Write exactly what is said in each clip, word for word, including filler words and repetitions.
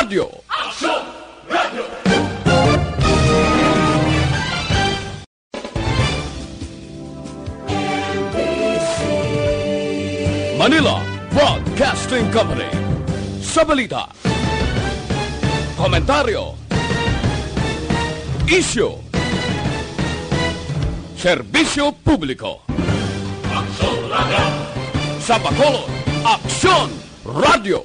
Radyo. Manila Broadcasting Company. Sa balita, komentaryo, isyu, serbisyo publiko. Sa Bacolod, Aksyon Radyo.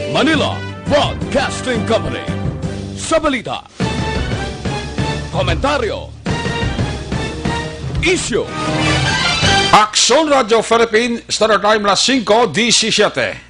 Manila Broadcasting Company. Sa balita, komentaryo, isyu. Aksyon Radyo Philippine, Standard Time, las singko disisiete.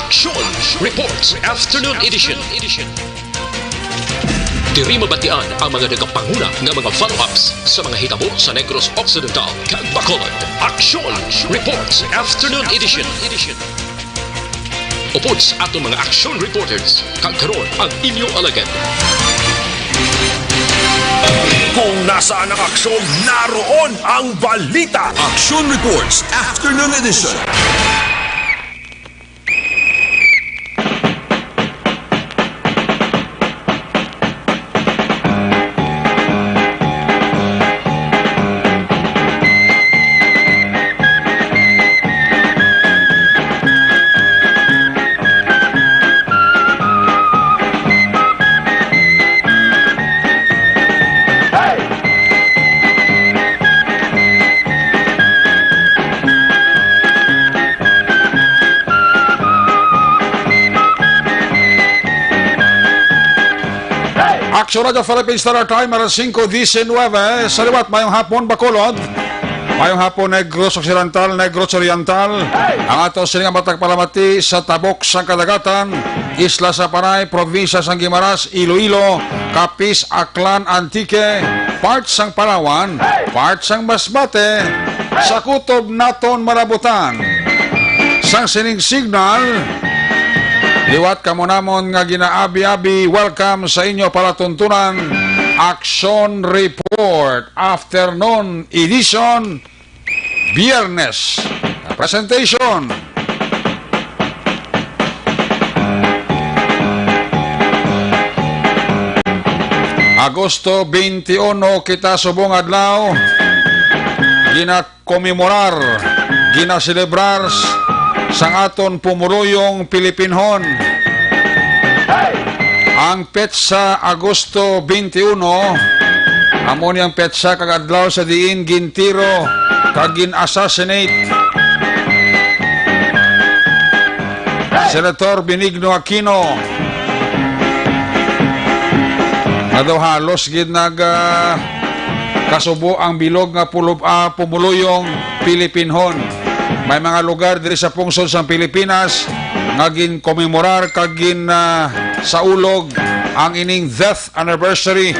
Action Reports Afternoon Edition. Diri mabatian ang mga nagapanguna nga mga follow-ups sa mga hitabo sa Negros Occidental kag Bacolod. Action Reports Afternoon Edition. Upod sa aton mga action reporters, kag karon ang inyo alagad. Kung nasaan ang aksyon, naroon ang balita. Action Reports Afternoon Edition. Action Radyo Philippines, Standard Time, alas singko diecinuebe. Sa liwat, mayong hapon, Bacolod. Mayong hapon, Negros Occidental, Negros Oriental. Ang ato sini nga matag palamati sa tabok sang kadagatan, Isla sa Panay, Probinsya sang Guimaras, Iloilo, Capiz, Aklan, Antique, part sang Palawan, part sang Masbate, sa kutob naton malabutan. Sang sining signal, liwat kamo namon nga ginaabi-abi, welcome sa inyo palatuntunan, Action Report, Afternoon Edition, Biyernes. Presentation. Agosto twenty-one, kita subong adlaw, ginakomemorar, ginaselebrar s-, sang aton pumuluyong Pilipinhon. Ang petsa Agosto twenty-one, amo ni ang petsa kag adlaw sa diin gintiro kag gin-assassinate Senator Benigno Aquino, nga daw halos gid nag, ah, kasubo ang bilog nga pulob-, ah, pumuluyong Pilipinhon. May mga lugar diri sa pungsod sang Pilipinas nga ginkomemorar kag gin, ah, saulog ang ining death anniversary.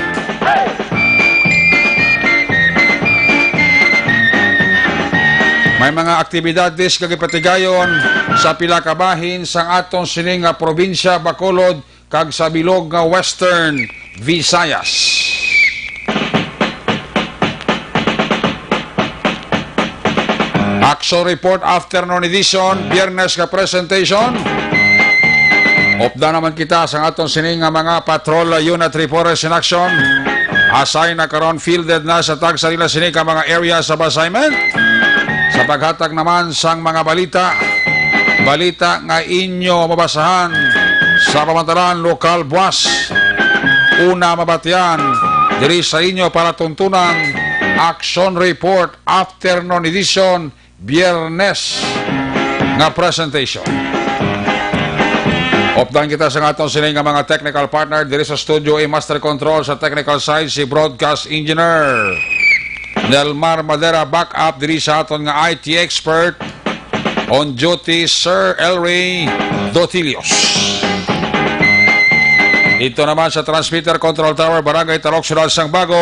May mga aktibidades nga gipatigayon sa pila ka bahin sang aton sini nga probinsya, Bacolod, kag sa bilog nga Western Visayas. Action Report Afternoon Edition, Biyernes nga presentation. Upda naman kita sa aton sini nga mga patrol unit reporters in action. Assign na karon, fielded na sa tagsa nila sini ka mga areas of assignment. Sa paghatag naman sang mga balita, balita nga inyo mabasahan sa pamantalan lokal buwas. Una mabatian diri sa inyo palatuntunan, Action Report Afternoon Edition, Biyernes nga presentation. Updan kita sa aton sini nga mga technical partner diri sa studio, i master control sa technical side si broadcast engineer Nelmar Madera, backup diri sa aton nga I T expert on duty, Sir Elray Dotilios. Dito naman sa transmitter control tower, Barangay Talok, Siyudad sang Bago,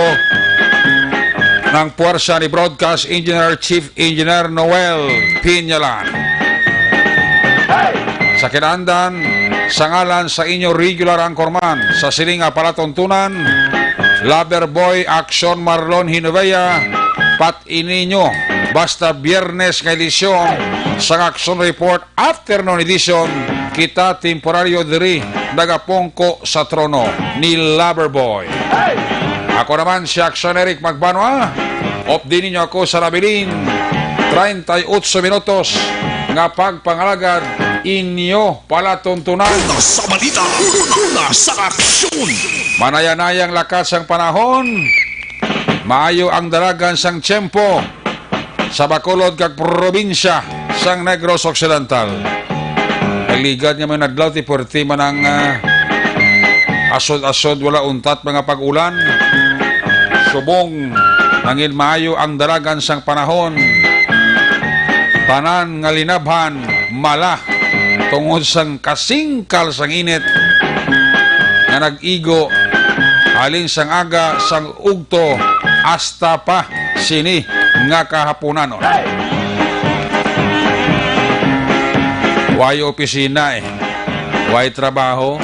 ng puwersa ni Broadcast Engineer Chief Engineer Noel Piñalan. Sa kinaandan, sa ngalan sa inyo regular anchorman sa sining nga palatuntunan, Lover Boy Action Marlon Hinovea, pat ininyo, basta Biyernes nga edisyon sa Action Report Afternoon Edition, kita temporaryo diri nagapungko sa trono ni Lover Boy. Ako naman si Action Eric Magbanwa. Updi ninyo ako sa nabilin treinta y ocho minutos nga pagpangalagad, inyo palatuntunan. Una sa balita, una sa aksyon. Manayanayang lakat sang panahon, maayo ang dalagan sang tiyempo sa Bacolod kag probinsya sang Negros Occidental. Nagligad nga may nadlaw ti puwerte man ang, ah, asod-asod, wala untat mga pag-ulan. Subong nangin maayo ang dalagan sang panahon. Tanan nga linabhan mala tungod sang kasingkal sang init nga nag-igo halin sang aga sang ugto hasta pa sini nga kahapunanon. Way opisina eh. Way trabaho.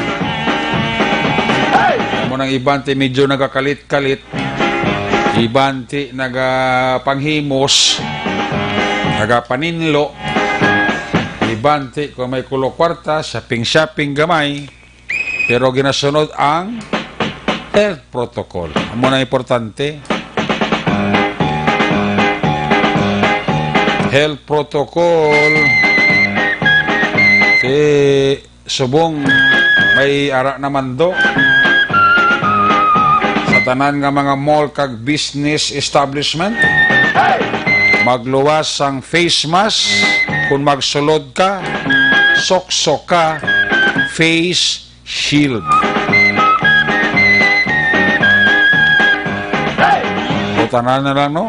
Amo nang iban ti medyo nagakalit-kalit. Iban ti nagapanghimos, nagapaninlo. Iban ti kung may kulo kwarta, shopping-shopping gamay. Pero ginasunod ang health protocol. Amo na importante. Health protocol. Ti subong may ara na mando sa tanan nga mga mall kag business establishment. Magluwas sang face mask kon magsulod ka, soksok ka, face shield. Tanan na lang, no?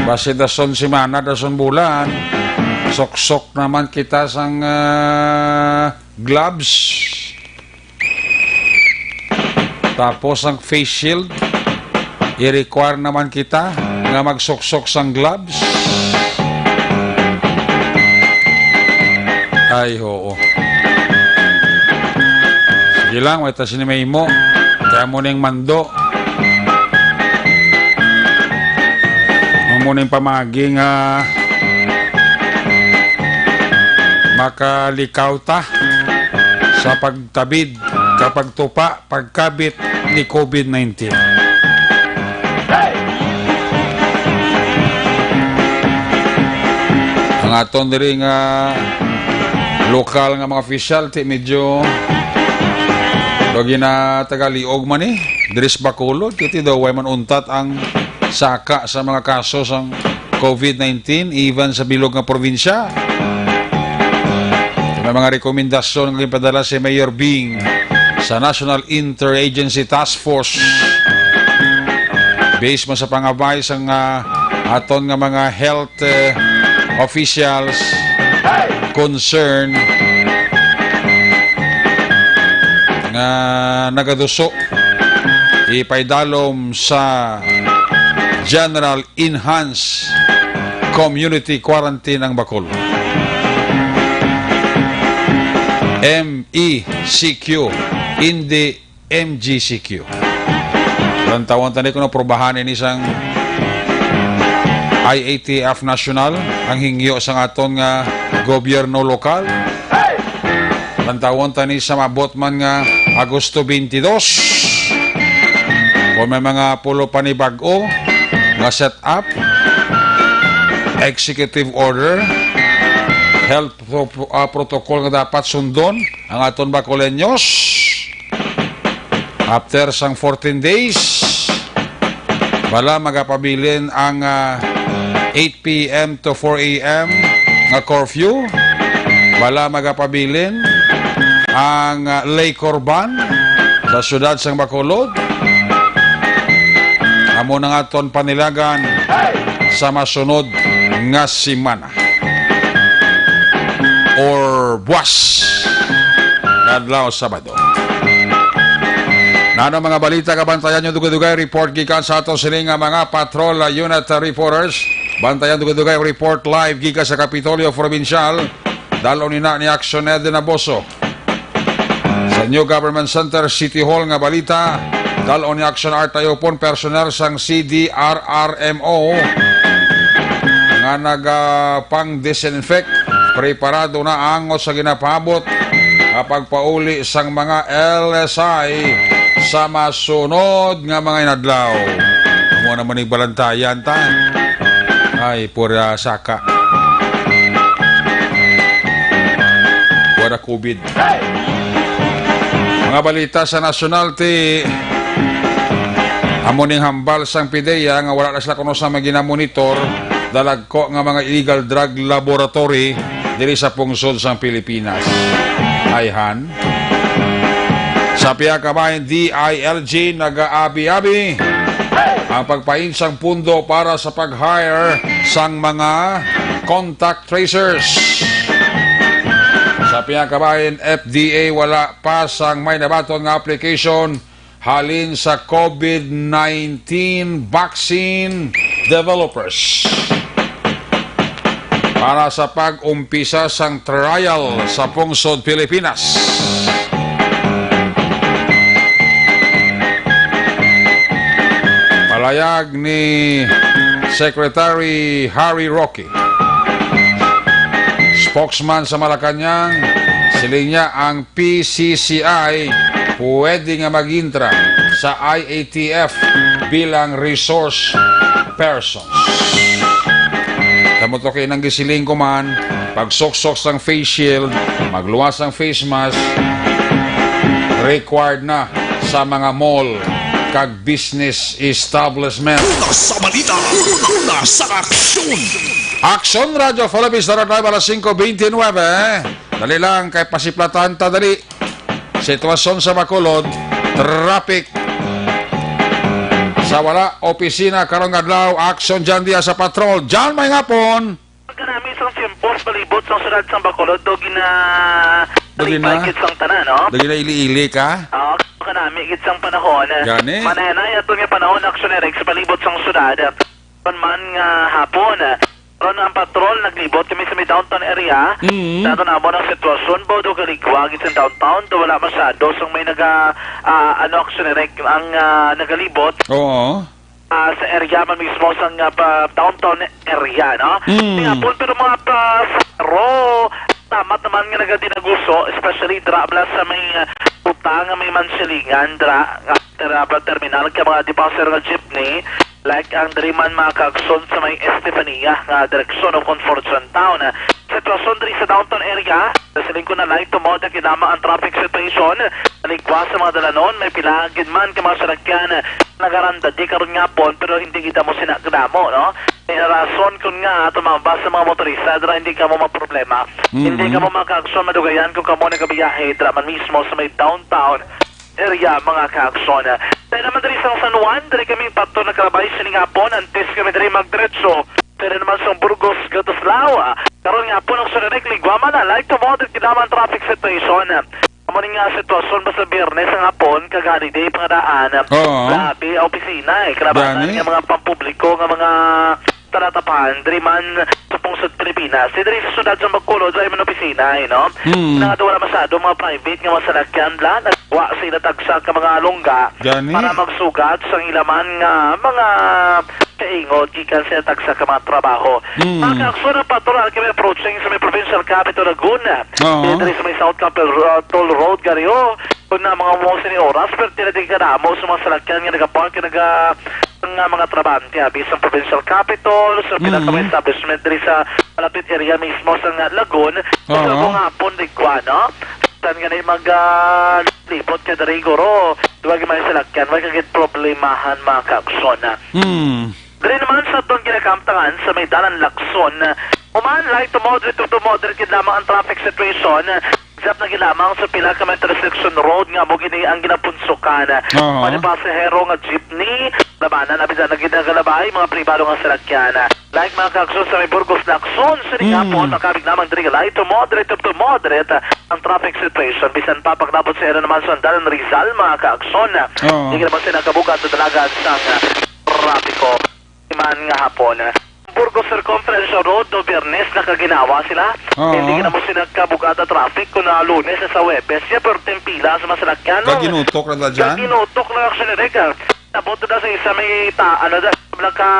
Basi dason semana, dason bulan, soksok naman kita sang, ah, gloves. Tapos ang face shield, i-require naman kita nga magsuksok sang gloves. Ay, oo. Sige lang, may ta sini may imo. Kaya mo ning mando. Amo ning pamagi nga makalikaw ta sa pagtabid, kapagtupa, pagkabit ni COVID nineteen. Ang aton diri nga lokal nga mga opisyal, ti medyo do ginatagaliog man eh. Diri sa Bacolod, kiti daw way man untat ang saka sa mga kaso sang COVID nineteen, even sa bilog nga probinsya. May mga rekomendasyon nga ginpadala si Mayor Bing sa National Interagency Task Force. Based man sa pangabay sang, ah, aton nga mga health, eh, officials concern nga nagaduso ipaidalom sa General Enhanced Community Quarantine ang Bacolod. M E C Q, hindi M G C Q. Lantawon tani kung aprobahan ini sang I A T F National ang hingyo sang aton nga gobyerno lokal. Lantawon tani sa maabot man nga Agosto twenty-two. Kung may mga pulo pa ni bag-o nga set up, executive order, health pro-, ah, protocol nga dapat sundon ang aton Bacoleños. After sang fourteen days, wala magapabilin ang, ah, eight P M to four A M nga curfew. Wala magapabilin ang, ah, Leycorban sa siyudad sang Bacolod. Amo na nga aton panilagan sa masunod nga semana or buwas nga adlaw, Sabado. Nano mga balita kabantayan nyo dugay-dugay report gikan sa ato sini nga mga patrol unit reporters. Bantayan dugay-dugay report live gikan sa Kapitolyo Provincial. Dal-on ina ni Action Ed Naboso. Sa New Government Center, City Hall nga balita, dal-on ni Action Art Tayupon, personnel sang C D R R M O nga nagapang-disinfect. Preparado na ang sa ginapaabot nga pagpauli sang mga L S I sa masunod nga mga inadlaw. Amo naman ning balantayan ta. Ay, pura saka. Wala COVID. Mga balita sa nasyonal, ti amo ning hambal sang PDEA nga wala na sila kuno sa mga ginamonitor, dalagko nga mga illegal drug laboratory diri sa pungsod sang Pilipinas. Ayhan. Sa pihakabahin, D I L G nagaabi-abi ang pagpain sang pundo para sa pag-hire sang mga contact tracers. Sa pihakabahin, F D A wala pa sang may nabaton nga application halin sa COVID nineteen vaccine developers para sa pag-umpisa sang trial sa pungsod Pilipinas. Palayag ni Secretary Harry Roque, spokesman sa Malacañang, siling niya ang P C C I pwede nga magintra sa I A T F bilang resource persons. Tamo to kay nang gisiling ko man, pagsuksok sang face shield, magluwas sang face mask, required na sa mga mall kag business establishment. Una sa balita, una sa aksyon. Aksyon Radyo Philippines, Dara Drive, alas singko bentynwebe. Dali lang, kay pasiplatan ta, dali. Sitwasyon sa Bacolod, traffic. Sa wala opisina karong adlaw, aksyon dyan diya sa patrol. Dyan, may ngapon. Kanami sang tiyempo sa palibot sang syudad sang Bacolod, do gina-, Daw gina-, gid sang tanan, no? Daw gina-ili-ili ka? Oo, kanami gid sang panahon. Gani? Manayanay ato nga panahon, aksyon, Eric, sa palibot sang syudad. Karon man nga hapon, karon ang patrol naglibot kami sa may downtown area. Mm. Sa ato namo ng sitwasyon, ba, do kaligwa gid sa downtown, do wala masyado sang may naga, ah, ano, aksyon, Eric, ang, ah, nagalibot. Oo. Ah, sa area man mismo sang, ah, pa, downtown area, no? Mm. Sa hapon, pero mga pa, pero tama naman nga nagadinaguso, especially dra bala sa may, ah, ruta nga may Mansilingan, dra, nga ter-, ah, terminal, kay mga di pa, sir, nga jeepney, like ang diri man, mga kaagson, sa may Estefania nga direksyon o Convergent Town. Sitwasyon diri sa downtown area, sa siling ko na light to moderate lamang ang traffic situation. Naligwa sa mga dalanon, may pila gid man ka mga salakyan nagaranda di karon nga hapon, pero hindi gid mo sina kadamo, no? May rason kun nga tumambas sa mga motorista, dira hindi kamo maproblema. Mhm. Hindi kamo makaagson madugayan kung kamo nagabiyahe dira man mismo sa may downtown area, mga kaagson. Tayo naman diri sa San Juan, diri kami pato nakalabay sining hapon, antes kami diri magdiretso. Pero naman sa Burgos, Gatuslao, karon nga hapon ang Surinek, Liguama na, light to moderate gid lamang traffic situation. Amo ni nga sitwasyon basta Biyernes ang hapon, kag holiday pangadaan. Oo. Grabe ang opisina, eh. Kalabanan Gani? Nga mga pampubliko nga mga talatapan, diri man sa pungsod Pilipinas. Di diri sa syudad sa Bacolod, sa imong opisina, eh, no? Hmm. Na nga wala masyado mga private nga mga salakyan, la, nagwa sa ila tagsa ka mga lungga Gani? Para magsugat sa ila man nga mga kaingot gikan sa tagsa ka mga trabaho. Mm. Mga kaagson, ang patrol kami approaching sa may provincial capital, Laguna. Oo. Diri sa may South Capitol Ro-, Toll Road, Gario. Kung na mga mo sini oras, pero tila di kadamo sa mga salakyan nga nagapark, nga naga-, nga mga trabahante, abi, sa provincial capital, sa pila ka mga Mm. establishment diri sa malapit area mismo sa nga Lagun. Oo. Sa mga hapon, Liguan, no? Tan nga na mag, ah, libot ka diri, guro. Duwag man salakyan, wala ka gid problemahan, mga kaagson. Hmm. Diri naman sa atong ginakamtangan sa may dalan Lacson, Human light to moderate to, to moderate gid lamang ang traffic situation. Except na gid lamang sa pila ka may intersection road nga amo gini ang ginapunsukan. Oo. Mga pasahero nga jeepney, labanan na bisan na gid ang kalabay, mga pribado nga salakyan. Like mga kaagsoon sa may Burgos, Lacson, sining Mm. hapon, makabig lamang diri light to moderate to, to moderate ang traffic situation. Bisan pa paglabot sa area naman sa Dalan Rizal, mga kaagsoon. Oo. Hindi naman sila kabugat sa dalagan sang, ah, trapiko. Iman nga hapon. Burgos Circumferential Road, do Biyernes, nakaginawa sila. Oo. Hindi na mo sila kabugada traffic kung na Lunes sa Huwebes. Siya, pero tempila sa masalakyan. Gaginutok na dyan? Gaginutok na actually, Reg, ah. Abot na sa isa may ta-, ano, da, naka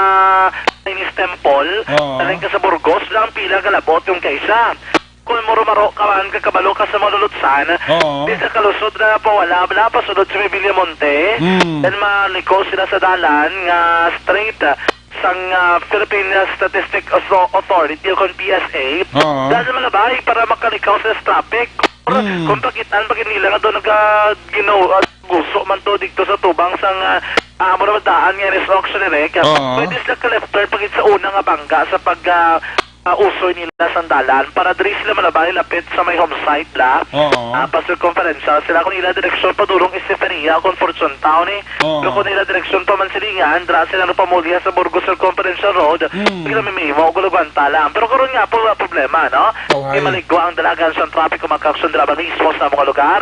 Chinese temple. Oo. Talang ka sa Burgos, lang pila galabot yung kaisa. Kung murumaro ka man, kakabalo ka sa mga lulutsan, Oo. Di sa kalusod na pawala, wala pa sulod sa may Villamonte. Hmm. Then maliko sila sa dalan nga straight, ah, sang, ah, Philippine Statistic Author-, Authority o kon P S A. Oo. Dahil sa malabay para makalikaw sa traffic. Hmm. Kung pakitaan, pag nila nga doon nag-, ah, ginaw-, ah, guso man to dito sa tubang sang, ah, ah, mura daan nga Rizal Auction Direct. Oo. Pwede sila ka-left turn pag sa una nga bangga sa pag, ah, ah, usoy nila sandalan para diri sila malabay lapit sa may home site la. Oo. Ah, pa circumferential sila kung ila direksyon padulong Estefanía o kung Fortune Town, eh. Oo. Pero kung ila direksyon pa Mansilingan, dira sila nagpamulya sa Burgos Circumferential Road, Hmm. sila may mimo o gulugwanta lang. Pero karon nga po, wala problema, no? Okay. Di maligwa ang dalagan sa traffic kung makaaksyon dira ba mismo sa mga lugar.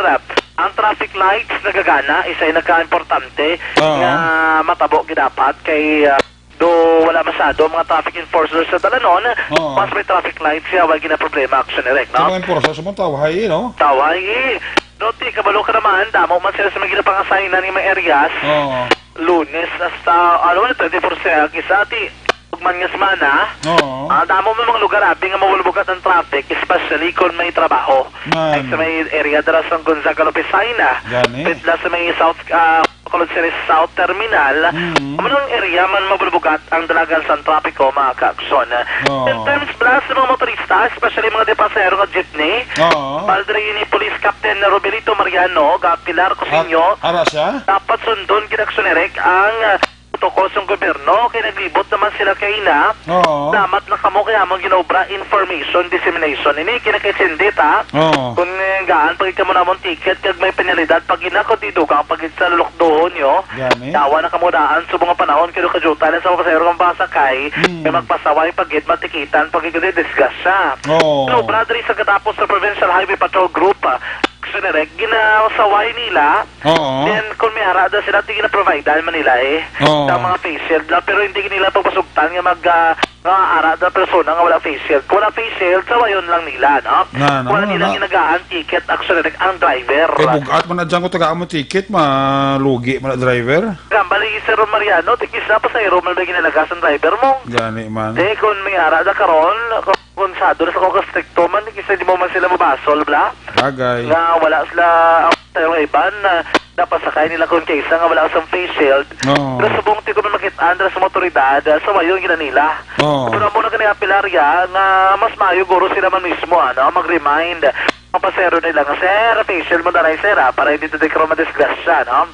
Ang traffic lights nagagana, isa yung nagka-importante Oo. nga matabo gid dapat kay, ah, Do wala masyado ang mga traffic enforcers sa dalanon, Oo. Mas may traffic lights siya, wala gina problema, actually, Rek, no? Sa mga enforcers mo, tawhay, eh, no? Tawhay, eh. No, ti, kabalo ka naman, damo man sila sa mga ginapangasaynan ng mga areas. Oo. Lunes hasta, ano, twenty-four sa isa, ti, ugman nga semana. Oo. Ah, damo man mga lugar, abi nga mawulbukat ang traffic, especially kung may trabaho. Man. Like sa may area dira sa Gonzaga Lopez Saina. Gani. Pit la sa may South, ah, Bacolod City South Terminal. Mm. Amo nang area man mabulbugat ang dalagan sang trapiko, mga kaagsoon. Oo. In terms pala sa mga motorista, especially mga de pasahero nga jeepney, Oo. Padre ni Police Captain Robilito Mariano, ga Pilar Cosinio, Ar-, ara siya? Dapat sundon gid, Aksyon Eric, ang, ah, protocol sang gobyerno, kay naglibot naman sila kaina. Oo. Salamat na kamo kay among ginaobra, information dissemination. Ini kinakaisindit, ha? Oo. Kung, eh, gaan pa gid kamo namon ticket, kag may penalidad, pag ina, kung di dugang pa gid sa lulukdohon nyo, Gani. Dawa na kamo daan sa mga panahon, kay kadyutan na sa mga pasahero nga makasakay, Hmm. kay magpasaway pa gid, matikitan pa gid, kundi disgrasya. Oo. Ginaobra diri sa katapos sa Provincial Highway Patrol Group, ah, Aksyon Eric, ginasaway nila. Oo. Then, kung may ara daw sila, di gina-provide man nila, eh. Oo. Sa mga face shield lang, pero hindi nila pagpasugtan nga mag, ah, nga ara daw persona nga wala face shield. Kung wala face shield, sawayon lang nila, no? Na, na, Wala na, nila na. ginagaan ticket, Aksyon Eric, ang driver. Kay bugat man na dyan kung tagaan mo ticket, malugi man ang driver. Kambali, Sir Mariano, tikis na pasahero man may ginalagas ang driver mo. Gani man. Di, kung may ara na karon, kung, kung sado na sa kung kastrikto man, tikis na di mo man sila mabasol, bla? Bagay. Nga wala sila, ang sa mga iban, na napasakay nila kung kaysa nga wala sang face shield. Oo. Pero subong ti ko man makit-an dira sa mga otoridad, ah, sawayon gina nila. Oo. Pero amo na gani ang pilarya nga mas maayo guro sila man mismo, ano, mag-remind ang pasahero nila nga, "Sir, face shield mo na lang, sir, ah, para hindi to di karon madisgrasya," no?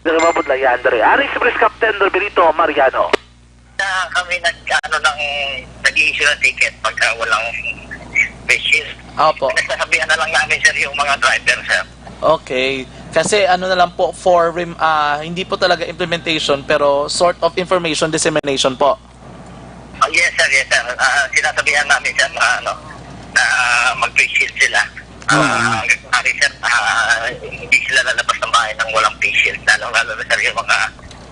Diri mabudlayan diri. Ari si Police Captain Roberto Mariano. Na kami nag, ano, ng, nag-i-issue ng ticket pagka walang face shield. Opo. Pinagsasabihan na lang namin, sir, yung mga driver, sir. Okay. Kasi ano na lang po, for rem-, ah, hindi po talaga implementation, pero sort of information dissemination po. Ah, yes, sir, yes, sir. Ah, sinasabihan namin, sir, na, ano, na mag-face shield sila. Ah, Mm. Hanggang maaari, sir, ah, hindi sila lalabas ng bahay nang walang face shield, lalong-lalo na, sir, yung mga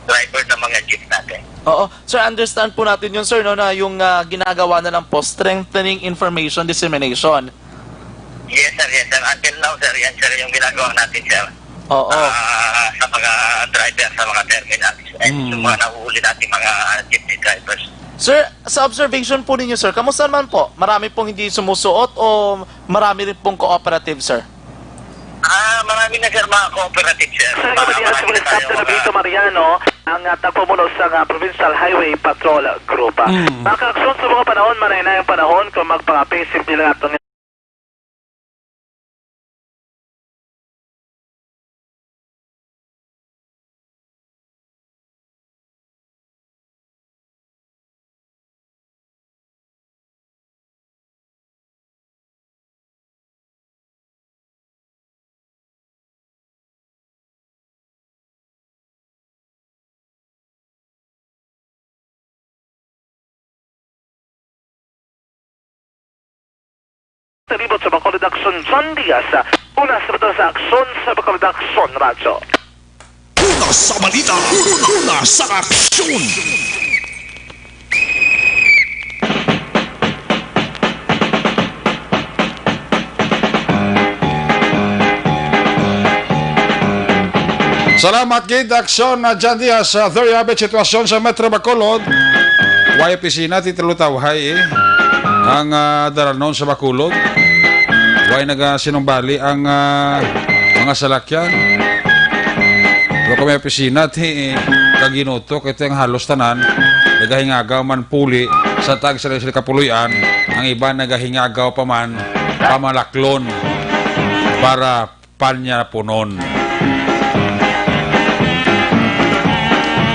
driver ng mga jeep natin. Oo. Sir, understand po natin yun, sir, no, na yung, ah, ginagawa na lang po, strengthening information dissemination. Yes, sir. Yes, sir. Until now, sir, yan, sir, yung ginagawa natin, sir. Oo. Ah, sa mga driver, sa mga terminals. And Mm. yung mga nahuhuli natin, mga jeepney drivers. Sir, sa observation po ninyo, sir, kamusta naman po? Marami pong hindi sumusuot o marami rin pong cooperative, sir? Ah, marami na, sir, mga cooperative, sir. Sir, Mga kabalihan sa marami na Police tayo, Captain mga Roberto Mariano, ang, ah, tagpamuno sa, ah, Provincial Highway Patrol Group. Mm. Mga kaagsoon, sa mga panahon, manay na yung panahon kung magpangape, simple lang ato nga Sa libot sa Bacolod Aksyon, John Diaz. Una sa balita sa Aksyon sa Bacolod Aksyon Radyo. Una sa balita, una sa aksyon. Salamat gid, Aksyon na John Diaz. Sa Doria Beach, sitwasyon sa Metro Bacolod. Way opisina, titulo tawhay, eh. Ang, ah, daranon sa Bacolod. Way nagasinumbali ang, ah, mga salakyan. Pero kung may opisina, ti, eh, kaginuto, kay ti ang halos tanan, nagahingagaw man puli sa tag sa sila kapuloy-an, ang iban nagahingagaw pa man pamalaklon para panyapunon.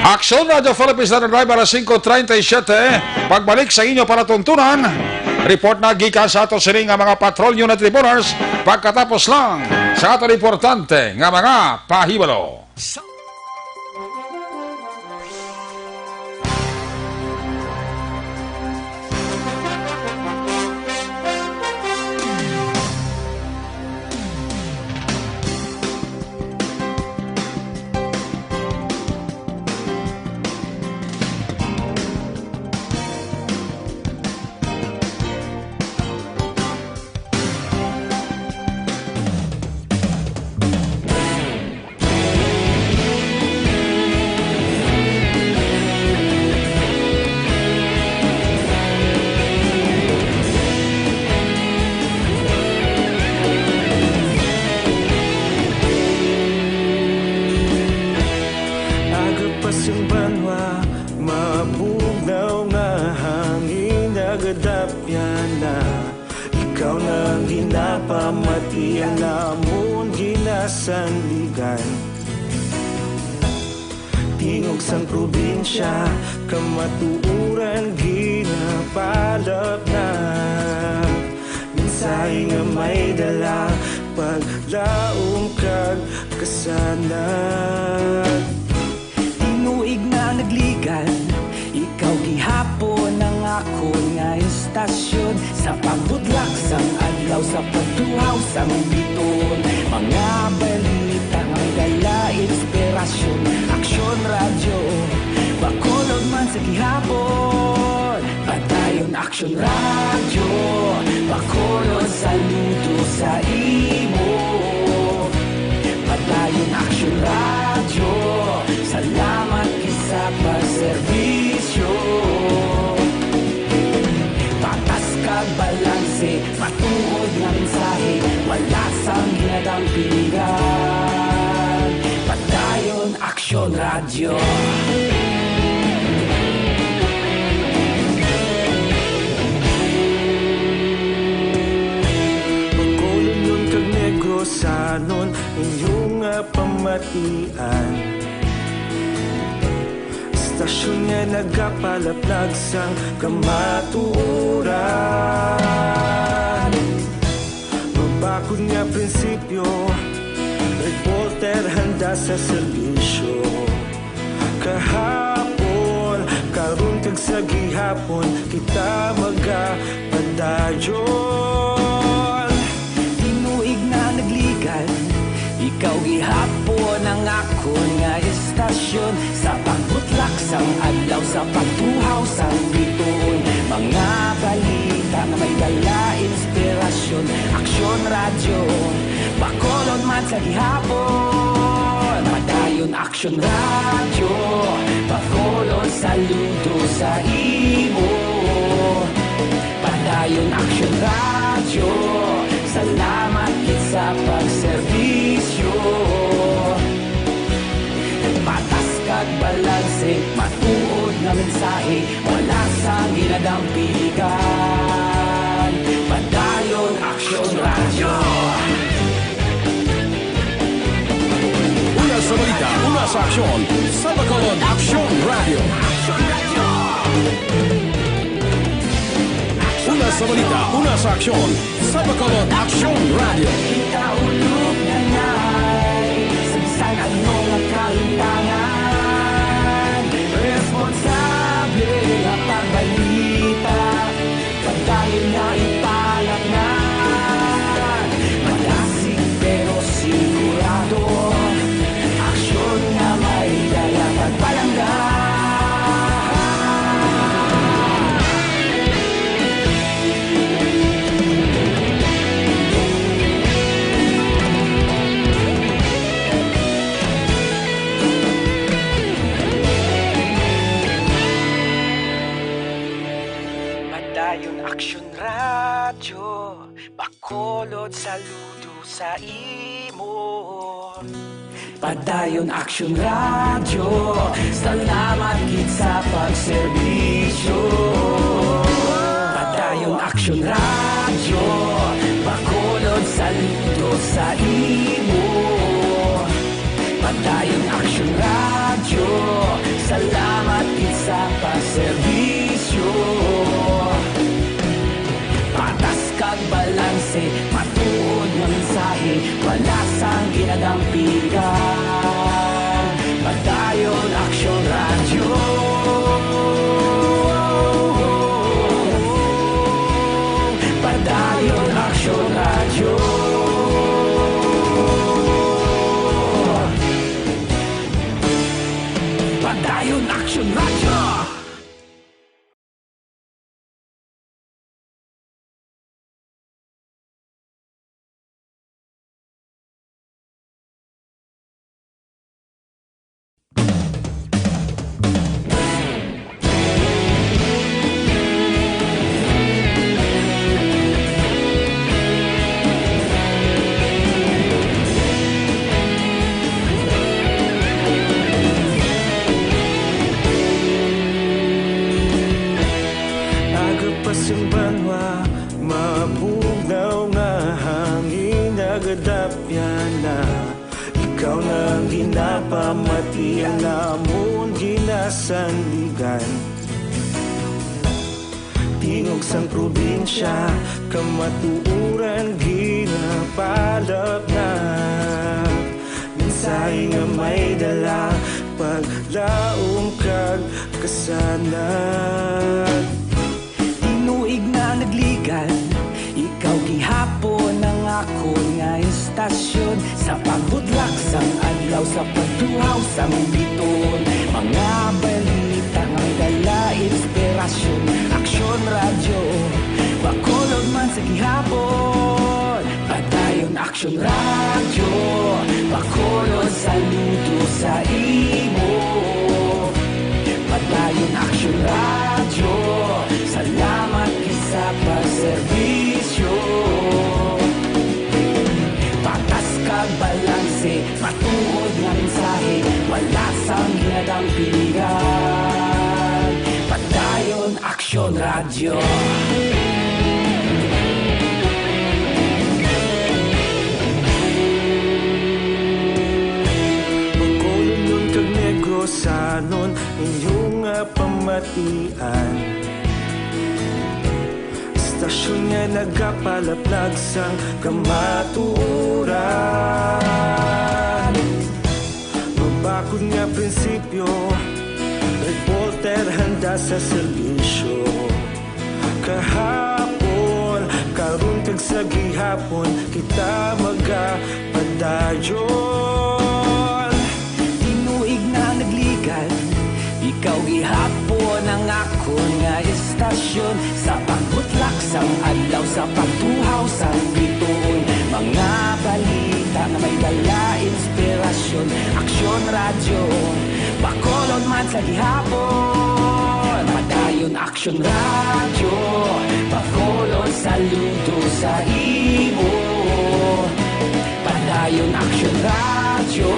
Aksyon Radyo Philippines na drive alas singko treinta y siete. Pagbalik sa inyo palatuntunan, report na gikan sa ato sini nga mga patrol unit reporters pagkatapos lang sa aton importante nga mga pahibalo. Agapas ang banwa, mabugnaw nga hangin, nagadapyan na. Ikaw na ang ginapamatian namon ginasandigan. Tingog sang probinsya, kamatuoran ginapalapnag. Mensahe nga may dala, paglaom kag kasanag. Tinuig na nagligan, ikaw gihapon ang akon nga istasyon. Sa pagbutlak sang adlaw, sa pagtuhaw sang bituon, mga balita may dala inspirasyon. Aksyon Radyo, Bacolod man sa gihapon. Padayon Aksyon Radyo, Bacolod, saludo sa imo. Padayon Aksyon Radyo, salamat gid sa pagserbisyo. Patas kag balanse, matuod nga mensahe, wala sang ginadampingan. Padayon Aksyon Radyo. Bacolodnon kag Negrosanon, inyo nga pamatian. Istasyon nga nagapalaplag sang kamatuoran. Mabakod nga prinsipyo, reporter handa sa serbisyo. Kahapon, karon, kag sa gihapon, kita magapadayon. Tinuig na nagligan, ikaw gihapon ang akon nga istasyon. Sa pagbutlak sang adlaw, sa pagtuhaw sang bituon, mga balita nga may dala inspirasyon. Aksyon Radyo, Bacolod man sa gihapon. Padayon Aksyon Radyo, Bacolod, saludo sa imo. Padayon Aksyon Radyo, salamat gid sa pagserbisyo. Patas kag balanse, matuod nga mensahe, wala sang ginadampingan. Padayon Aksyon Radyo. Una sa balita, una sa aksyon, sa Bacolod Aksyon Radyo. Una sa balita, una sa aksyon, sa Bacolod Aksyon Radyo. Kita ulog na nay, sa bisan ano nga kahimtangan, responsable nga pagbalita, padayon nga ipalatngan. Saludo sa imo. Padayon Action Radio, salamat gid sa pagserbisyo. Padayon Action Radio, Bacolod, saludo sa imo. Padayon Action Radio, salamat gid sa pagserbisyo. Patas kag balanse, matuod nga mensahe, wala sang ginadampigan. Padayon Action Radio. Padayon Action Radio. Padayon Action Radio. Aga pa sing banwa, mabugnaw nga hangin nagadapyan na. Ikaw na ang ginapamati, ang amon ginasandigan. Tingog sang probinsya, kamatuoran ginapalapnap. Mensahe nga may dala, paglaom kag kasanag. Tinuig na nagligad, ikaw gihapon ang akon nga istasyon. Sa pagbutlak sang adlaw, sa pagtuhaw sang bituon, mga balita nga may dala inspirasyon. Aksyon Radyo, Bacolod man sa gihapon. Padayon Aksyon Radyo, Bacolod, saludo sa imo. Padayon Aksyon Radyo, salamat gid sa pagserbisyo. Patas kag balanse, matuod nga mensahe, wala sang ginadampigan. Padayon Aksyon Radyo. Bacolodnon kag Negrosanon, inyo nga pamatian. Istasyon nga nagapalaplag sang kamatuoran. Mabakod nga prinsipyo, reporter handa sa serbisyo. Kahapon, karon kag sa gihapon, kita magapadayon. Tinuig na nagligad, ikaw gihapon ang akon nga istasyon. Sa pagbutlak sang adlaw, sa pagtuhaw sang bituon, mga balita nga may dala inspirasyon. Aksyon Radyo, Bacolod man sa gihapon. Padayon Aksyon Radyo, Bacolod, saludo sa imo. Padayon Aksyon Radyo,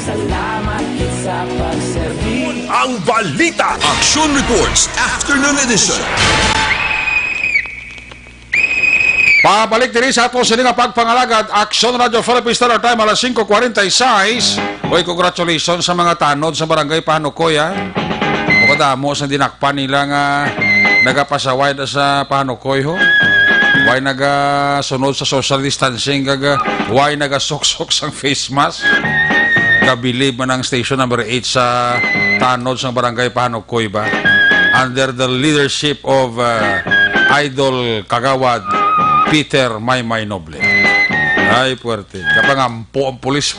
salamat gid sa pagserbi. Ang balita. Action Reports, Afternoon Edition. Pabalik diri sa ato sini nga pagpangalagad, Action Radio Philippine Standard Time, alas singko kwarenta y seis. Oy, congratulations sa mga tanod sa Barangay Pahanukoy, ha. Kadamo sa dinakpan nila nga nagapasaway na sa Pahanukoy, ho. Way nagasunod sa social distancing, kag, ah, way nagasuksok sang face mask. Kabilib man ang station number eight sa tanod sang Barangay Pahanukoy ba. Under the leadership of, ah, Idol Kagawad Peter Maymay Noble. Ay, puwerte. Kapangampo ang pulis.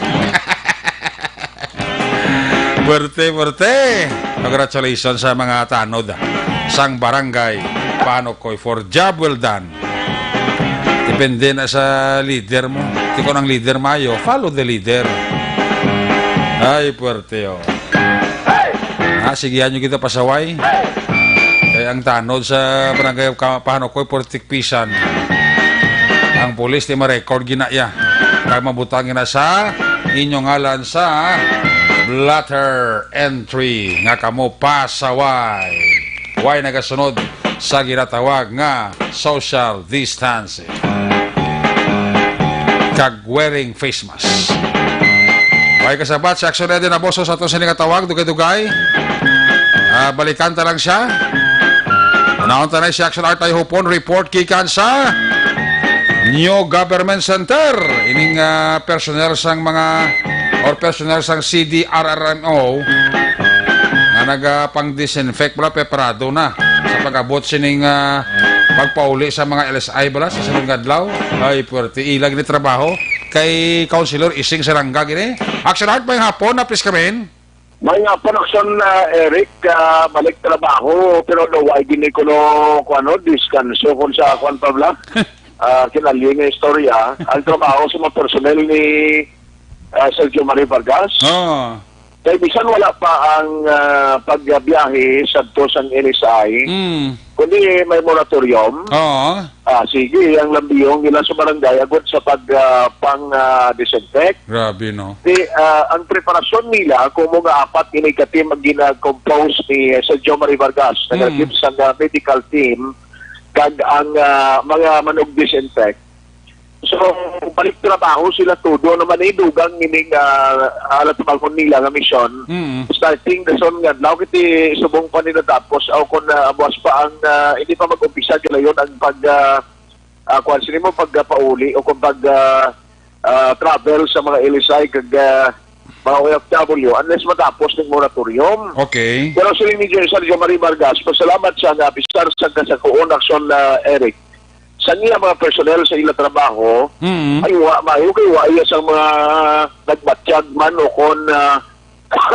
Puwerte, puwerte. Congratulations sa mga tanod, ah, sang Barangay Pahanukoy for job well done. Depende na sa leader mo. Di ko nang leader mayo, follow the leader. Ay, puwerte, oh. Ah, sige, anyo kita pasaway. Kay ang tanod sa Barangay Ka-, Pahanukoy, puwerte tikpisan. Ang Pulis, di ma-record gina iya. Kag mabutang gina sa inyo ngalan sa blotter entry nga kamo pasaway. Way nagasunod sa ginatawag nga social distancing kag wearing face mask. Way kasabat si Action Eddie Naboso sa aton sini nga tawag, dugay-dugay. Ah, balikan ta lang siya. Naon ta na si Action Art Ay Hupon, report gikan sa New Government Center. Ining, ah, personnel sang mga, or personnel sang C D R R M O nga nagapang-disinfect pala, preparado na sa pag-abot sining, ah, pagpauli sa mga L S I bala sa sunod nga adlaw. Ay, puwerte ilag ni trabaho kay Councilor Ising Sarangga gini. Action Art, may hapon, napis kami. May nga production, ah, Eric, ah, balik trabaho, pero daw ay gini kuno, kuno, diskanso kung sa kuan pa bala. Ah, kinali nga istorya, ang trabaho sa mga personnel ni, ah, Sergio Marie Vargas. Oo. Kay bisan wala pa ang, ah, pagbiyahe sadto sang N S I, Mm. kundi may moratorium. Oo. Ah, sige, ang lambiyong nila sa barangay agud sa pag, ah, pang, ah, disinfect. Grabe, no? Di, ah, ang preparasyon nila, kung mo nga apat ini ka team ang gina-compose ni, eh, Sir Joe Marie Vargas, Mm. nag-agip sa, ah, medical team, kag ang, ah, mga manug-disinfect. So, balik trabaho sila todo naman, eh, dugang ining, ah, alat bangon nila nga misyon. Mm. Starting the sun nga adlaw, kiti subong pa nila tapos, o kung, ah, buwas pa ang, ah, hindi pa mag-umpisa, galayon ang pag, ah, ah, kuwan, sini mo, pagpauli o kung pag, ah, ah, travel sa mga L S I kag, ah, mga O F W, unless matapos ning moratorium. Okay. Pero siling ni Sir Joe Marie Vargas, pasalamat siya nga bisar sa kasakuon aksyon na Eric. Sa niya mga personnel sa ila trabaho, Mm. ay wa, maayo kay wa iya sang mga nagbatyag man o kon, ah,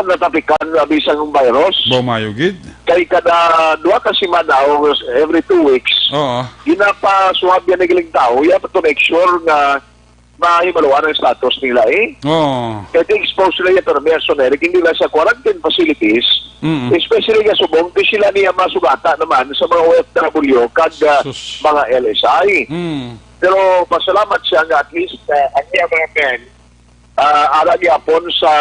natapikan nga bisang virus. Ba, maayo gid. Kay kada duha ka semana o every two weeks, Oo. ginapasuhab yan ang ilang tao, iya pa to make sure nga mahibaluan ang status nila, eh. Oo. Kay di-expose sila yung permiso na, hindi lang sa quarantine facilities, Mm-mm. especially nga subong, di sila niya masugata naman sa mga O F W kag, ah, Sus. mga L S I. Mm. Pero pasalamat siya nga at least, ah, ang iya mga men, ah, ara gyapon sa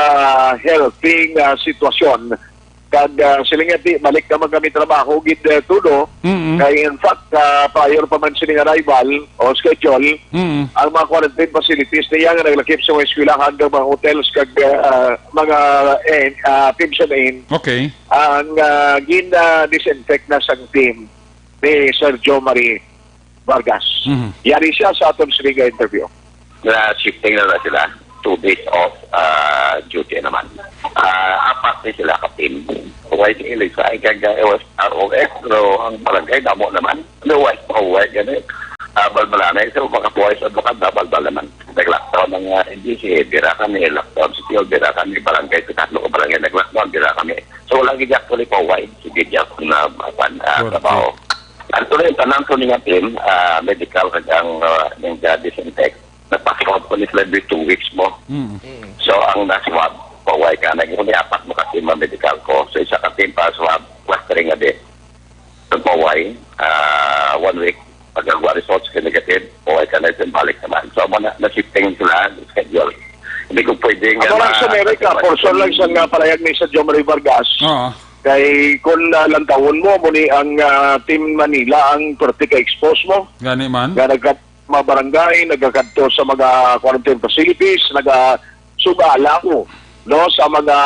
healthy nga sitwasyon. Kag, ah, sila nga di, balik naman kami trabaho gid, eh, tulo. Mm-mm. Kay in fact, ah, prior pa man sining arrival o schedule, Mm-mm. ang mga quarantine facilities niya nga naglakip sa mga eskwelahan kag mga hotels kag, ah, mga, eh, ah, Pibsa Inn, Okay. ang, ah, gin, ah, disinfect na sang team ni Sir Joe Marie Vargas. Mhm. Yari siya sa aton sini nga interview. Na shifting na, na sila. Two days off, ah, duty naman. Ah, apat ni sila ka team. Why di ilig sa ay kag, ah, O F, R O F, pero ang barangay damo naman. Ano, why, oh, why gani? Ah, balbalanay. So, makabuhay sa advokat, balbal naman. Nag-lockdown ang, ah, N G C, bira kami, lockdown sa T O, bira kami, barangay, sa tatlo ka barangay, nag-lockdown, bira kami. So, wala gid actually pa, why? Sige, di ako na, ah, pan-, ah, Correct. trabaho. Actually, ang tanan ko niya team, ah, medical kag ang, ah, yung, ah, disinfect. Nagpa-swab ko ni sila every two weeks mo. Mm. Mm. So, ang na-swab, paway ka na. Yung apat mo ka team ang medical ko. So, isa ka team pa swab, clustering nga din. Ang paway, ah, one week, pag ang results ka negative, paway ka na, then balik naman. So, amo na, na-shifting sila, schedule. Hindi ko pwedeng, Amo lang ah, sa Amerika, for sure lang sa nga palayag ni sa Joe Marie Vargas. Oo. Kay kung, ah, lantawon mo, mo ni ang, ah, Team Manila ang perti ka-expose mo. Gani man. Nga nagkat-, mga barangay, nagakadto sa mga quarantine facilities, nagasugala ko, no, sa mga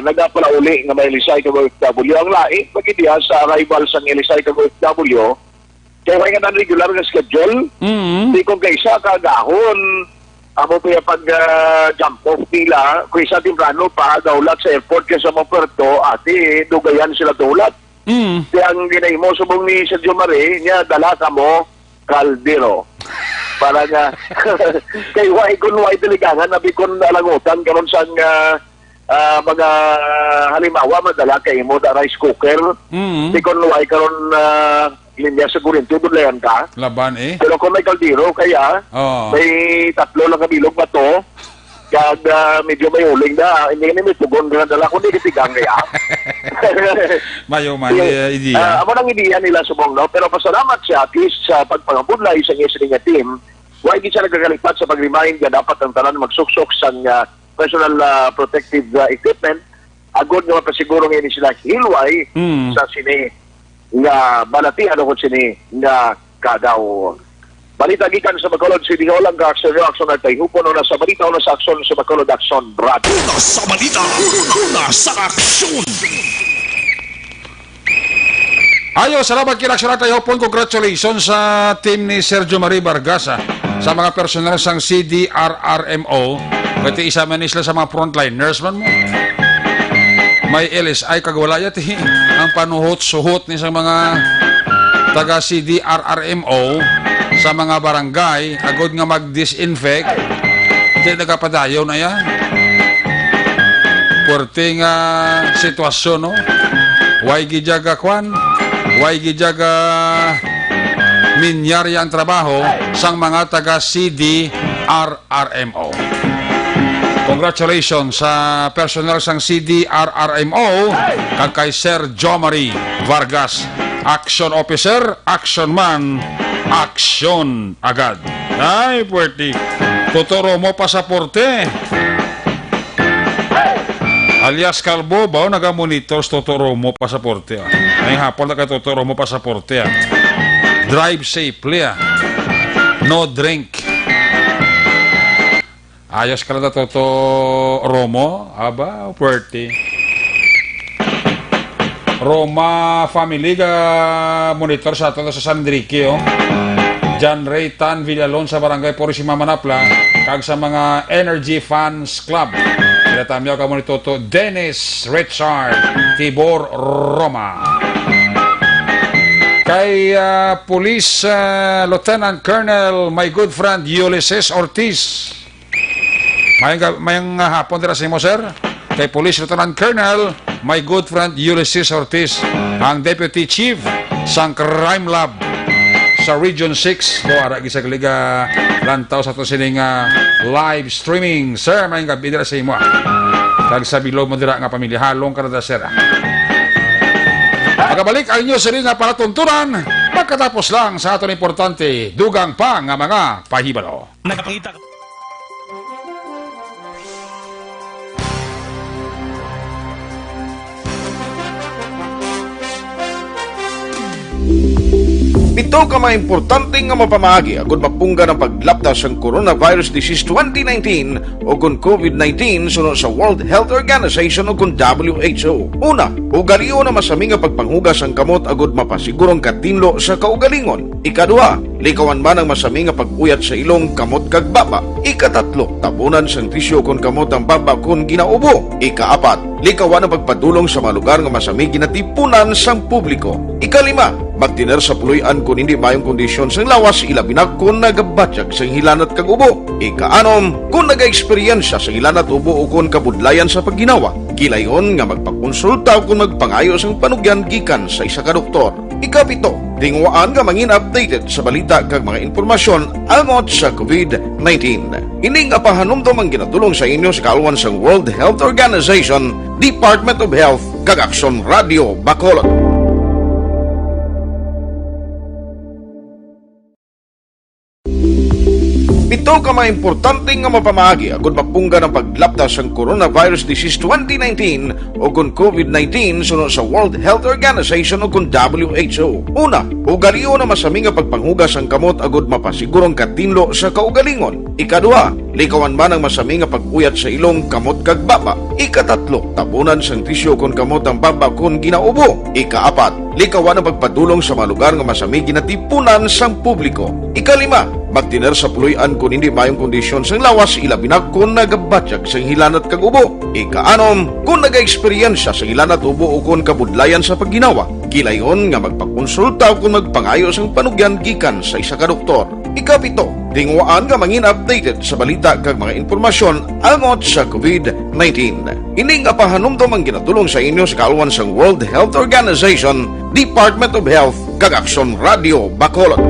nagapalauli nga may lisay kag O F W. Ang lain, pag diha sa arrival sang lisay kag O F W, kay may nga non-regular nga schedule. Mm. Di kung kaisa ka gahon, amo pa yung pag, ah, jump off nila, kung isa temprano pa, daulat sa airport kay sa mga puerto, ati, dugayan sila daulat. Mm. Kaya ang ginahimo, subong ni Sergio Mare, niya, dala ka mo, kaldero. Para nga, kay why, kung why tiligangan, abi kung alangutan, karon sang, ah, ah, mga, halimbawa, madala kay mo da rice cooker. Mm. Di kung why, karon, ah, linya sa kuryente, budlayan ka. Laban eh. Pero kung may kaldero, kaya, Oo. may tatlo lang kabilog ba to? Kag, ah, medyo may uling na, hindi na may pugon nga dala, kundi katigang kaya. Mayo man, Sige. eh, idea. Ah, amo nang idea nila subong, no? Pero pasalamat siya, at least, sa pagpangabudlay sa iya sini nga team, Wa gid siya nagakalipat sa pag-remind nga dapat ang tanan magsuksok sang, ah, personal, ah, protective, ah, equipment agod nga mapasiguro nga hindi sila hilway Mm. sa sini nga balatian o kung sini nga kadaw. Balita gikan sa Bacolod City Hall, ang kaaksyon nyo, Aksyon Artay Hupon, una sa balita, una sa aksyon sa Bacolod Aksyon Radio. Una sa balita, una sa aksyon. Ayo, salamat kay Aksyon Artay Hupon. Congratulations sa team ni Sergio Marie Vargas, ah, sa mga personal sang C D R R M O. Kati isa man ni sila sa mga frontliners man mo. May L S I kag wala yati ang panuhot-suhot ni sa mga taga C D R R M O sa mga barangay agod nga mag-disinfect. Di nagapadayon na yan. Puwerte nga sitwasyon, no? Way gidyaga kwan, way gidyaga minyari ang trabaho sang mga taga C D R R M O. Congratulations sa personal sang C D R R M O kag kay Sir Jomari Vargas, action officer, action man, action agad. Ay, puwerte. Toto Romo Pasaporte. Alias Kalbo, ba, naga-monitor sa Toto Romo Pasaporte, ah. Ay, hapon na kay Toto Romo Pasaporte, ah. Drive safely, ah. No drink. Ayos ka lang na, Toto Romo. Aba, puwerte. Roma family ga monitor sa aton sa San Enrique, oh. John Ray Tan Villalon sa Barangay Purisima, Manapla, kag sa mga Energy Fans Club. Sila tamyaw kamo ni Toto Dennis Richard Tibor Roma. Kay, ah, Police, ah, Lieutenant Colonel, my good friend Ulysses Ortiz. Mayang ga-, mayang, ah, hapon dira sa imo, sir. Kay Police Lieutenant Colonel, my good friend Ulysses Ortiz, ang Deputy Chief sang Crime Lab sa Region six. Do, ara gid sa liga lantaw sa ato sining, ah, live streaming. Sir, mayang gabi dira sa imo, ah. Kag sa bilog mo dira nga pamilya, halong ka na da, sir, ah. Magabalik ang inyo sini nga palatuntunan pagkatapos lang sa aton importante, dugang pa nga mga pahibalo. Nagapangita ka. Pito ka mga importante nga mapamaagi agud mapunggan ang paglapta sang coronavirus disease twenty nineteen o kon COVID nineteen suno sa World Health Organization o kon W H O. Una, ugalion ang masami nga pagpanghugas sang kamot agud mapasiguro ang katinlo sa kaugalingon. Ikaduha, likawan man ang masami nga pag-uyat sa ilong, kamot, kag baba. Ikatatlo, tabunan sang tisyu kon kamot ang baba kon ginaubo. Ikaapat, likawan ang pagpadulong sa mga lugar nga masami ginatipunan sang publiko. Ikalima, magtener sa puloy-an kon hindi maayong kondisyon sang lawas, ilabi na kon nagabatyag sang hilanat kag ubo. Ikaanom, kon nagaeksperyensya sang hilanat, ubo, o kon kabudlayan sa pagginawa, gilayon nga magpakonsulta o kon magpangayo sang panugyan gikan sa isa ka doktor. Ikapito, tinguhaan nga mangin updated sa balita kag mga impormasyon angot sa COVID nineteen. Ini nga pahanumdom ang ginadul-ong sa inyo sa kaalwan sang World Health Organization, Department of Health, kag Aksyon Radio Bacolod. Pito ka mga importante nga mapamaagi agud mapunggan ang paglapta sang coronavirus disease twenty nineteen o kon COVID nineteen suno sa World Health Organization o kon W H O. Una, ugalion ang masami nga pagpanghugas sang kamot agud mapasiguro ang katinlo sa kaugalingon. Ikaduha, likawan man ang masami nga pag-uyat sa ilong, kamot, kag baba. Ikatatlo, tabunan sang tisyu kon kamot ang baba kon ginaubo. Ikaapat, likawan ang pagpadulong sa mga lugar nga masami ginatipunan sang publiko. Ikalima, magtener sa puloy-an kon hindi maayong kondisyon sang lawas, ilabi na kon nagabatyag sang hilanat kag ubo. Ikaanom, kon nagaeksperyensya sang hilanat, ubo, o kon kabudlayan sa pagginawa, gilayon nga magpakonsulta o kon magpangayo sang panugyan gikan sa isa ka doktor. Ikapito, tinguhaan nga mangin updated sa balita kag mga impormasyon angot sa COVID nineteen. Ini nga pahanumdom ang ginadul-ong sa inyo sa kaalwan sang World Health Organization, Department of Health, kag Aksyon Radio Bacolod.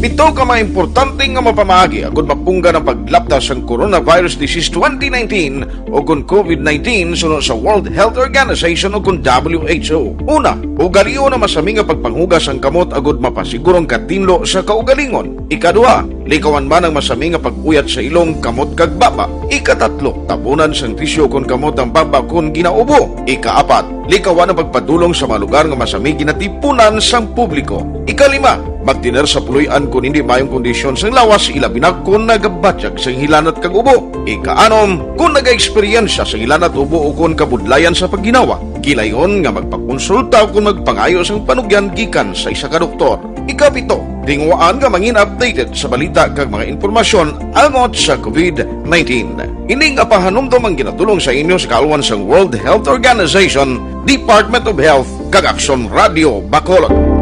Pito Ito ka mga importante nga mapamaagi agud mapunggan ang paglapta sang coronavirus disease twenty nineteen o kon covid nineteen suno sa World Health Organization o kon W H O. Una, ugalion ang masami nga pagpanghugas sang kamot agud mapasiguro ang katinlo sa kaugalingon. Ikaduha, likawan man ang masami nga pag-uyat sa ilong, kamot kag baba. Ikatatlo, tabunan sang tisyu kon kamot ang baba kon ginaubo. Ikaapat, likawan ang pagpadulong sa mga lugar nga masami ginatipunan sang publiko. Ikalima, magtener sa puloy-an kon hindi maayong kondisyon sang lawas, ilabi na kon nagabatyag sang hilanat kag ubo. Ikaanom, kon nagaeksperyensya sang hilanat, ubo o kon kabudlayan sa pagginawa, gilayon nga magpakonsulta o kon magpangayo sang panugyan gikan sa isa ka doktor. Ikapito, tinguhaan nga mangin updated sa balita kag mga impormasyon angot sa covid nineteen. Ini nga pahanumdom ang ginatulong sa inyo sa kaalwan sang World Health Organization, Department of Health, kag Aksyon Radio Bacolod.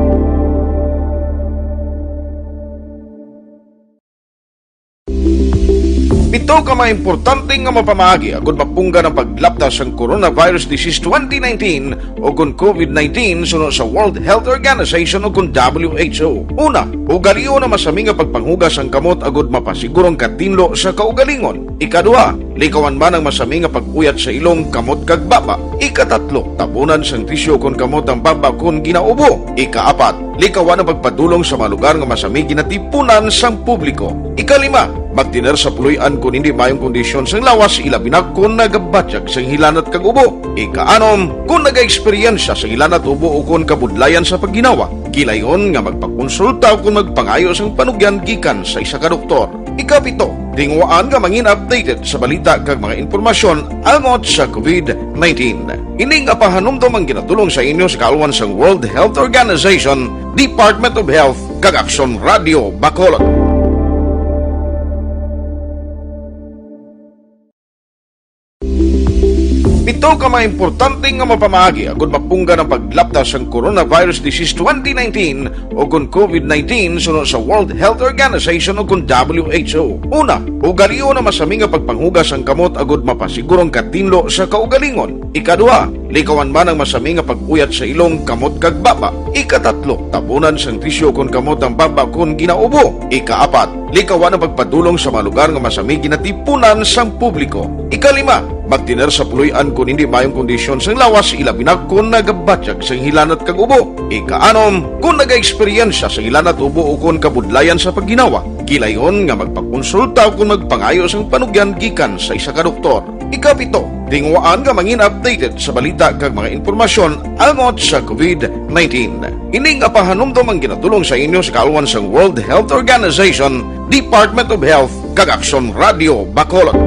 Pito ka mga importante nga mapamaagi agud mapunggan ang paglapta sang coronavirus disease twenty nineteen o kon covid nineteen suno sa World Health Organization o kon W H O. Una, ugalion ang masami nga pagpanghugas sang kamot agud mapasiguro ang katinlo sa kaugalingon. Ikaduha, likawan man ang masami nga pag-uyat sa ilong, kamot kag baba. Ikatatlo, tabunan sang tisyu kon kamot ang baba kon ginaubo. Ikaapat, likawan ang pagpadulong sa mga lugar nga masami ginatipunan sang publiko. Ikalima, magtener sa puloy-an kon hindi maayong kondisyon sang lawas, ilabi na kon nagabatyag sang hilanat kag ubo. Ikaanom, kon nagaeksperyensya sang hilanat, ubo o kon kabudlayan sa pagginawa, gilayon nga magpakonsulta o kon magpangayo sang panugyan gikan sa isa ka doktor. Ikapito, tinguhaan nga mangin updated sa balita kag mga impormasyon angot sa covid nineteen. Ini nga pahanumdom ang ginatulong sa inyo sa kaalwan sang World Health Organization, Department of Health, kag Aksyon Radio Bacolod. Pito ka mga importante nga mapamaagi agud mapunggan ang paglapta sang coronavirus disease twenty nineteen o kon covid nineteen suno sa World Health Organization o kon W H O. Una, ugalion ang masami nga pagpanghugas sang kamot agud mapasiguro ang katinlo sa kaugalingon. Ikaduha, likawan man ang masami nga pag-uyat sa ilong, kamot kag baba. Ikatatlo, tabunan sang tisyu kon kamot ang baba kon ginaubo. Ikaapat, likawan ang pagpadulong sa mga lugar nga masami ginatipunan sang publiko. Ikalima, magtener sa puloy-an kon hindi maayong kondisyon sang lawas, ilabi na kon nagabatyag sang hilanat kag ubo. Ikaanom, kon nagaeksperyensya sang hilanat, ubo o kon kabudlayan sa pagginawa, gilayon nga magpakonsulta o kon magpangayo sang panugyan gikan sa isa ka doktor. Ikapito, tinguhaan nga mangin updated sa balita kag mga impormasyon angot sa covid nineteen. Ini nga pahanumdom ang ginatulong sa inyo sa kaalwan sang World Health Organization, Department of Health, kag Aksyon Radio Bacolod.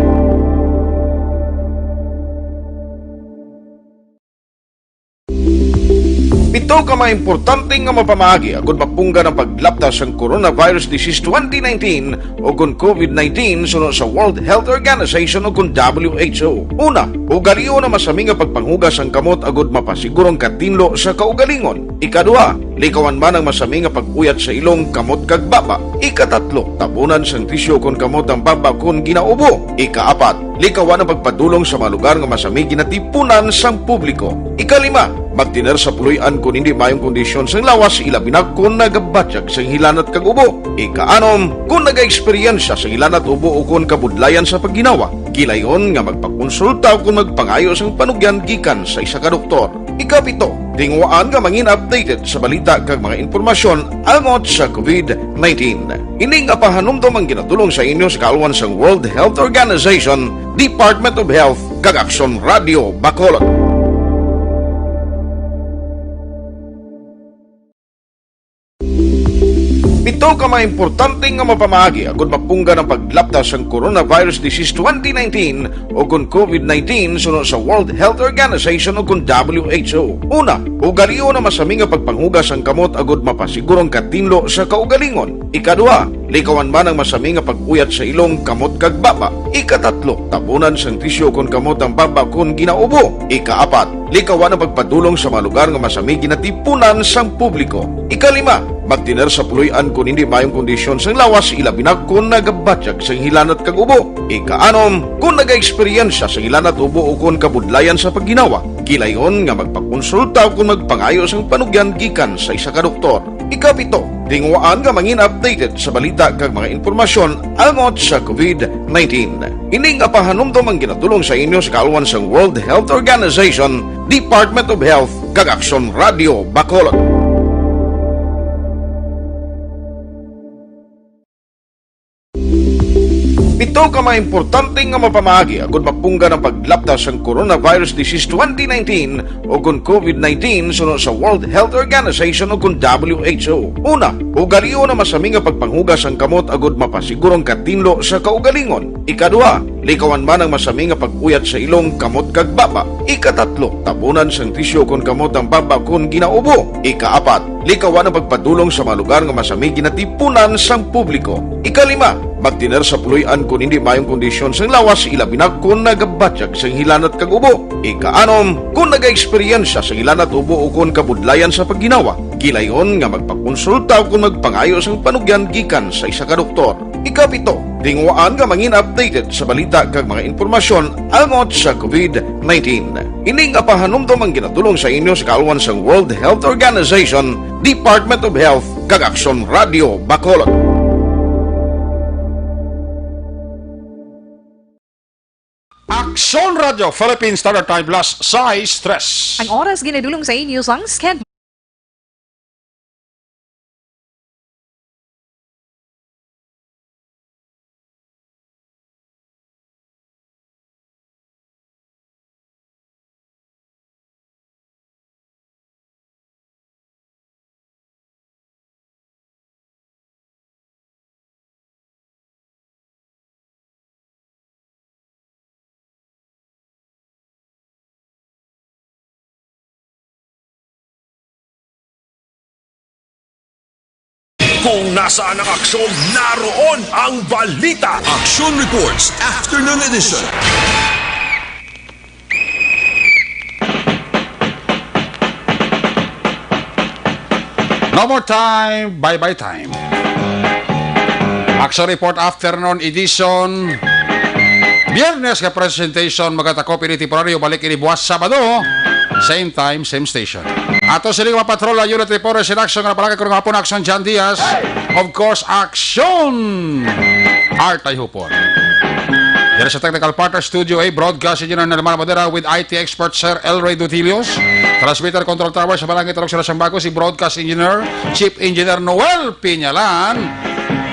Pito ka mga importante nga mapamaagi agud mapunggan ang paglapta sang coronavirus disease twenty nineteen o kon covid nineteen suno sa World Health Organization o kon W H O. Una, ugalion ang masami nga pagpanghugas sang kamot agud mapasiguro ang katinlo sa kaugalingon. Ikaduha, likawan man ang masami nga pag-uyat sa ilong, kamot kag baba. Ikatatlo, tabunan sang tisyu kon kamot ang baba kon ginaubo. Ikaapat, likawan ang pagpadulong sa mga lugar nga masami ginatipunan sang publiko. Ikalima, magtener sa puloy-an kon hindi maayong kondisyon sang lawas, ilabi na kon nagabatyag sang hilanat kag ubo. Ikaanom, kon nagaeksperyensya sang hilanat, ubo o kon kabudlayan sa pagginawa, gilayon nga magpakonsulta o kon magpangayo sang panugyan gikan sa isa ka doktor. Ikapito, tinguhaan nga mangin updated sa balita kag mga impormasyon angot sa covid nineteen. Ini nga pahanumdom ang ginatulong sa inyo sa kaalwan sang World Health Organization, Department of Health, kag Aksyon Radio Bacolod. Pito ka mga importante nga mapamaagi agud mapunggan ang paglapta sang coronavirus disease twenty nineteen o kon covid nineteen suno sa World Health Organization o kon W H O. Una, ugalion ang masami nga pagpanghugas sang kamot agud mapasiguro ang katinlo sa kaugalingon. Ikaduha, likawan man ang masami nga pag-uyat sa ilong, kamot kag baba. Ikatatlo, tabunan sang tisyu kon kamot ang baba kon ginaubo. Ikaapat, likawan ang pagpadulong sa mga lugar nga masami ginatipunan sang publiko. Ikalima, magtener sa puloy-an kon hindi maayong kondisyon sang lawas, ilabi na kon nagabatyag sang hilanat kag ubo. Ikaanom, kon nagaeksperyensya sang hilanat, ubo o kon kabudlayan sa pagginawa, Gilayon nga magpakonsulta kon magpangayo sang panugyan gikan sa isa ka doktor. Ikapito, tinguhaan nga mangin updated sa balita kag mga impormasyon angot sa covid nineteen. Ini nga pahanumdom ang ginatulong sa inyo sa kaalwan sang World Health Organization, Department of Health, kag Aksyon Radio Bacolod. Pito ka mga importante nga mapamaagi agud mapunggan ang paglapta sang coronavirus disease twenty nineteen o kon covid nineteen suno sa World Health Organization o kon W H O. Una, ugalion ang masami nga pagpanghugas sang kamot agud mapasiguro ang katinlo sa kaugalingon. Ikaduha, likawan man ang masami nga pag-uyat sa ilong, kamot kag baba. Ikatatlo, tabunan sang tisyu kon kamot ang baba kon ginaubo. Ikaapat, likawan ang pagpadulong sa mga lugar nga masami ginatipunan sang publiko. Ikalima, magtener sa puloy-an kon hindi maayong kondisyon sang lawas, ilabi na kon nagabatyag sang hilanat kag ubo. Ikaanom, kon nagaeksperyensya sang hilanat, ubo, o kon kabudlayan sa pagginawa, gilayon nga magpakonsulta o kon magpangayo sang panugyan gikan sa isa ka doktor. Ikapito, tinguhaan nga mangin updated sa balita kag mga impormasyon angot sa covid nineteen. Ini nga pahanumdom ang ginatulong sa inyo sa kaalwan sang World Health Organization, Department of Health, kag Aksyon Radio Bacolod. Aksyon Radio Philippine Standard Time plus sais tres. Ang oras ginadulong sa inyo sang Sked. Kung nasaan ang aksyon, naroon ang balita. Action Reports, Afternoon Edition. No more time, bye-bye time. Action Report Afternoon Edition. Biyernes nga presentation, magatakop ini temporaryo, balik ini buwas Sabado. Same time, same station. Ato sini mga patrol, ang unit report, si Action nga palagi ko nga hapon, Action John Diaz. Of course, Action Art ay hupon. Diri sa technical partner, Studio A, broadcast engineer Nelmar Madera with I T expert Sir El Rey Dutilios. Transmitter control tower sa Balangit, Tarong, Sira, Sambaco, si broadcast engineer, Chief Engineer Noel Piñalan.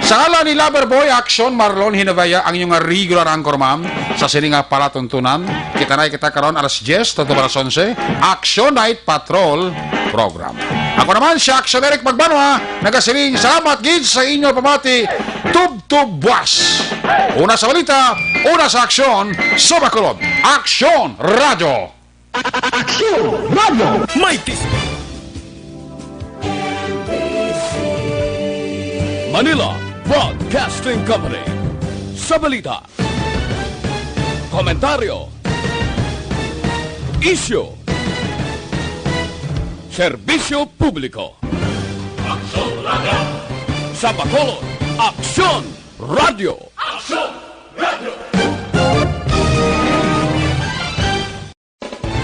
Sa ngalan ni Lover Boy Action, Marlon Hinovea, ang inyong regular anchorman sa sini nga palatuntunan. Kita na kita karon alas diyes, tungtod alas onse, Action Night Patrol Program. Ako naman si Action Eric Magbanwa, nagasiling, salamat gid sa inyo pamati, tubtob buwas. Una sa balita, una sa aksyon, sa Bacolod. Aksyon Radio. Aksyon Radio. May tis- Manila Broadcasting Company. Sa balita, komentaryo, isyu, serbisyo publiko. Aksyon Radio. Sa Bacolod, Aksyon Radio.